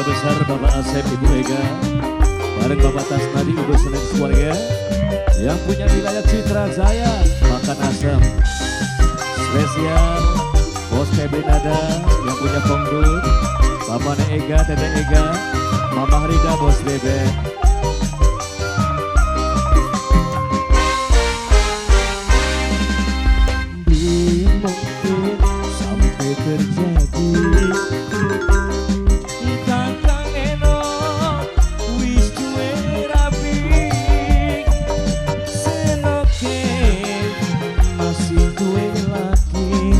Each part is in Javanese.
Besar Bapak Asep, Ibu Ega, bareng Bapak Tasnadi, Ibu Seneng keluarga yang punya wilayah Citra Jaya, makan asem. Spesial Bos PB Nada yang punya Pongdut, Bapak Ega, Tete Ega, Mama Rida, Bos Bebek. Mungkin sampai terjadi kakang eno wis duwe rabi, senoke masih duwe laki,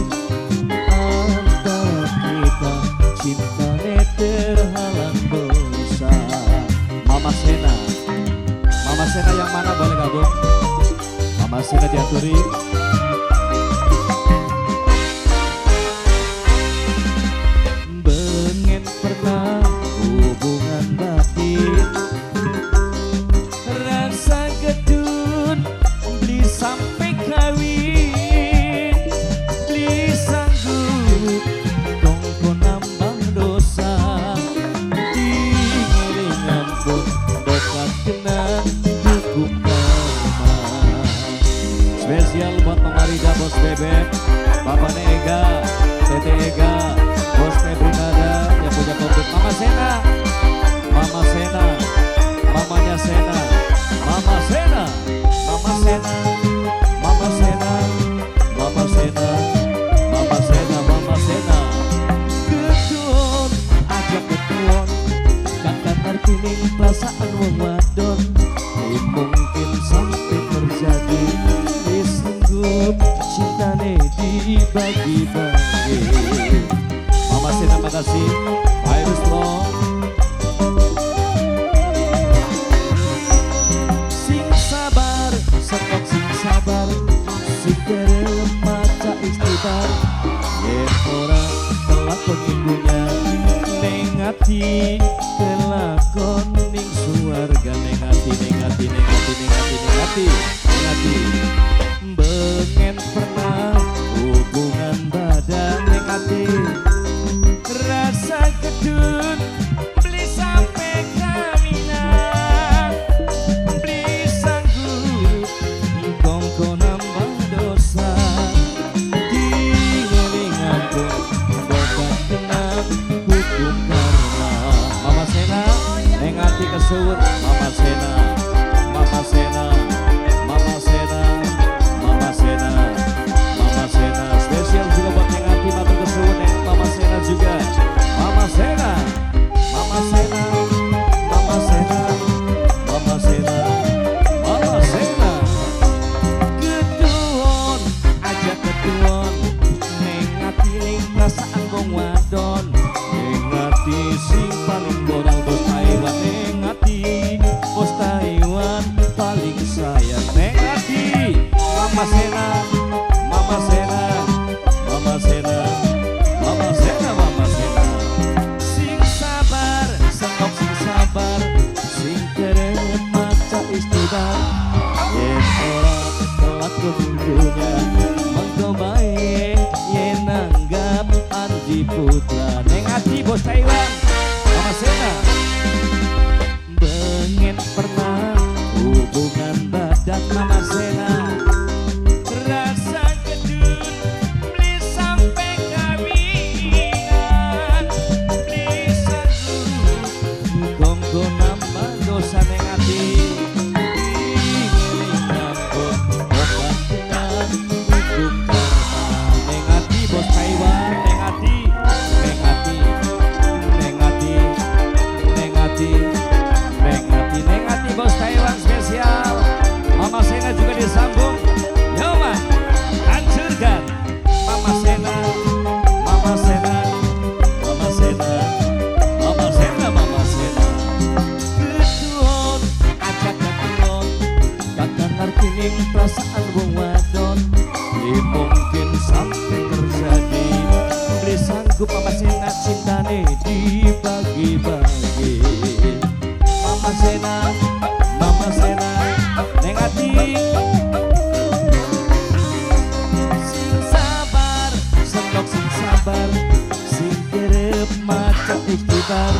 antara kita cintane terhalang dosa. Mama Sena, Mama Sena yang mana boleh gabung? Mama Sena diaturi. Bengen pernah hubungan batin, rasa gedun beli sampai kawin, beli sanggup kongko nambah dosa, diiring ampun bokat kena hukum karma. Spesial buat Mama Rida, Bos Bebek, Bapak Ega, Tete Ega, Bos Febrinada yang punya komplit. Mama Sena, Mama Sena, mamanya Sena, Mama Sena, Mama Sena, Mama Sena, Mama Sena, Mama Sena, Mama Sena. Ketuon aja ketuon, kakak ngerti ning perasaan wong wadon, mungkin sampai terjadi sanggup cintane dibagi-bagi. Mama Sena makasih. Ayo strong. Sing sabar, sekok sing sabar, sing kerep maca istighfar, yen ora kelakon ibunya ning ati kelakon ning suwarga, ning ati, ning ati, ning ati, ning ati, ning ati, ning ati. Bengen pernah hubungan badan ning ati, rasa gedun beli sampai kaminan, beli sanggup kongko nambah dosa, diiring ampun bokat kena hukum karma. Mama Sena, ning ati kesuwun. Mama Sena, Mama Sena, Mama Sena, Mama Sena, Mama Sena. Spesial juga buat neng ati, matur kesuwun neng Mama Sena juga. Mama Sena, Mama Sena, Mama Sena, Mama Sena, Mama Sena. Ketuon aja ketuon, ning ati ning perasaan wong wadon, ning ati sing paling boral bos Taiwan, ning ati bos Taiwan paling sayang, ning ati Mama Sena, Mama Sena, Mama Sena, Mama Sena, Mama Sena. Sing sabar, sekok sing sabar, sing kerep maca istighfar, yen ora kelakon dunya mengko bae yen nanggap Anji Putra, ning ati bos Taiwan, Mama Sena. Bengen pernah hubungan badan Mama Sena, rasa gedun beli sampai kawinan, beli sanggup kongko nambah dosa ning ati, diiring ampun bokat kena hukum karma. Ning ati bos Taiwan, ning ati, ning ati, ning ati, ning ati, ning ati, ning ati bos Taiwan spesial. Mama Sena juga disambung. Yo man, hancurkan. Mama Sena, Mama Sena, Mama Sena, Mama Sena, Mama Sena. Ketuon aja ketuon, kakak ngerti ning perasaan wong wadon, beli mungkin sampai terjadi, beli sanggup Mama Sena cintane dibagi-bagi. Mama Sena, Mama Sena, ning ati. Sing sabar, sekok sing sabar, sing kerep maca istighfar.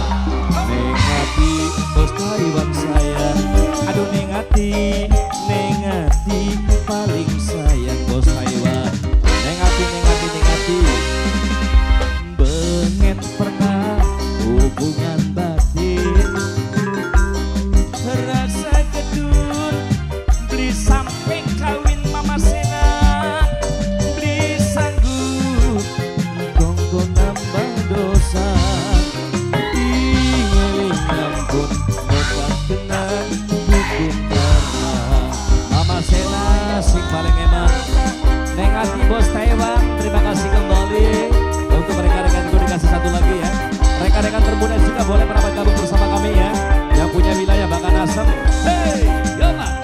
Bos Taiwan, terima kasih kembali. Untuk rekan-rekan gue dikasih satu lagi ya. Rekan-rekan termuda juga boleh merapat gabung bersama kami ya. Yang punya wilayah Bakan Asem. Hey, yoma.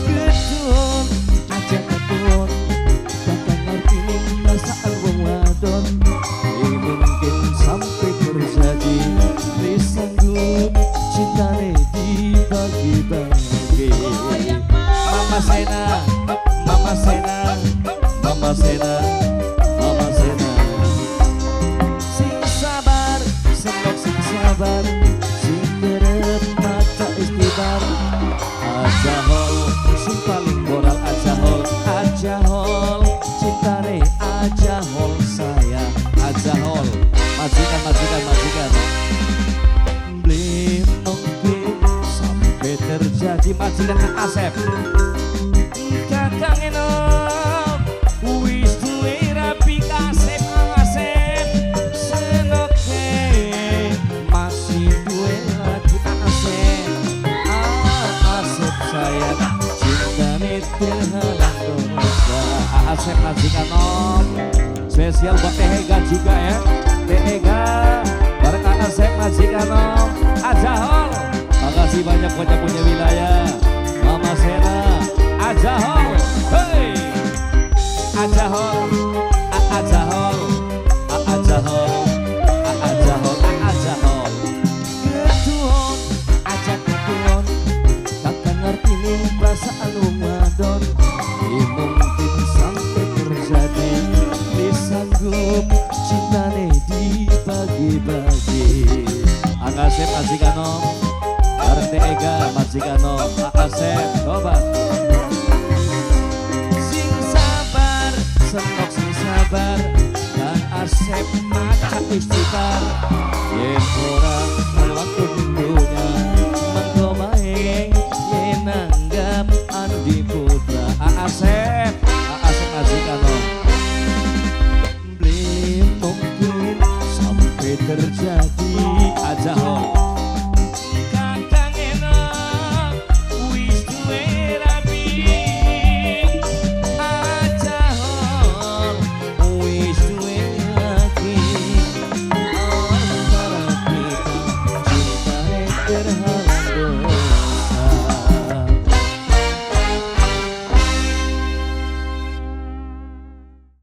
Ketuon, aja ketuon, bakal ngerti perasaan wong wadon. Ini mungkin sampai terjadi, disanggup cintane dibagi-bagi. Mama Sena, Mama Sena, Mama Sena, Mama Sena. Sing sabar, senok sing sabar, sing kerep maca istighfar. Aja hol, sing paling moral aja hol, Aja hol, cintane aja hol saya. Aja hol. Majikan, majikan, majikan. Beli mungkin Sampai terjadi majikan Kang Asep. Kakang Enok, wis duwe rapi kasep Asep. Senoke masih duwe lagi Asep. Ah, Asep sayang, Cintane terhalang dosa. Asep majikan Om. Spesial buat Teh Ega juga ya. Teh Ega bareng Asep majikan Om. Aja hol. Makasih banyak buat yang punya wilayah. Mama Sena, aja hol. Hey. Aja hol. Aja hol. Aja hol. Aja hol. Aja hol. Ketuon, aja ketuon, takkan ngerti nih perasaan wong wadon. Ini mungkin sampai terjadi, disanggup cintane dibagi-bagi. Ang Asep majikan Om. Bareng Teh Ega majikan Om. Asep, coba. Sing sabar, senok sing sabar, dan Asep maca istighfar. Yen ora waktu